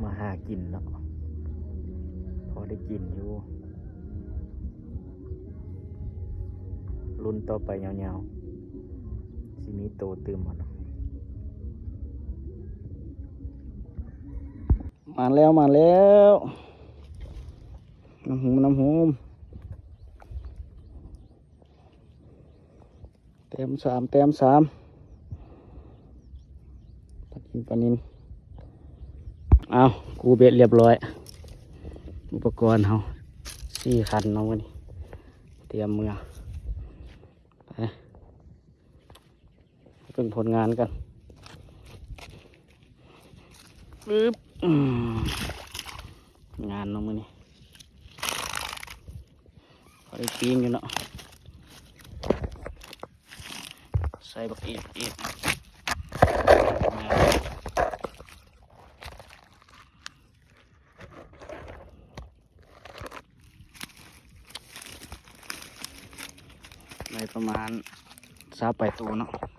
ມາຫາກິນເນາະ ພໍໄດ້ກິນຢູ່ ລຸ້ນຕໍ່ໄປຍາວໆ ຊິມີໂຕຕື່ມບໍ່ເນາະ. ມາແລ້ວ ມາແລ້ວ ນ້ຳຫູມ ນ້ຳຫູມ ແຕ້ມສາມ ແຕ້ມສາມ ປານິນ ປານິນ. ອ້າວ ກູ້ເບັດລຽບຮ້ອຍ ອຸປະກອນເຮົາສີ່ຄັນເນາະມື້ນີ້ ຕຽມເມືອ ໄປ ເບິ່ງຜົນງານກັນ ປຶບ ອືມ ງານເນາະມື້ນີ້ ພໍໄດ້ປີ້ງຢູ່ເນາະ ໃສ່ບັກເອກ ເອກ ໄດ້ປະມານຊາວປາຍໂຕເນາະ.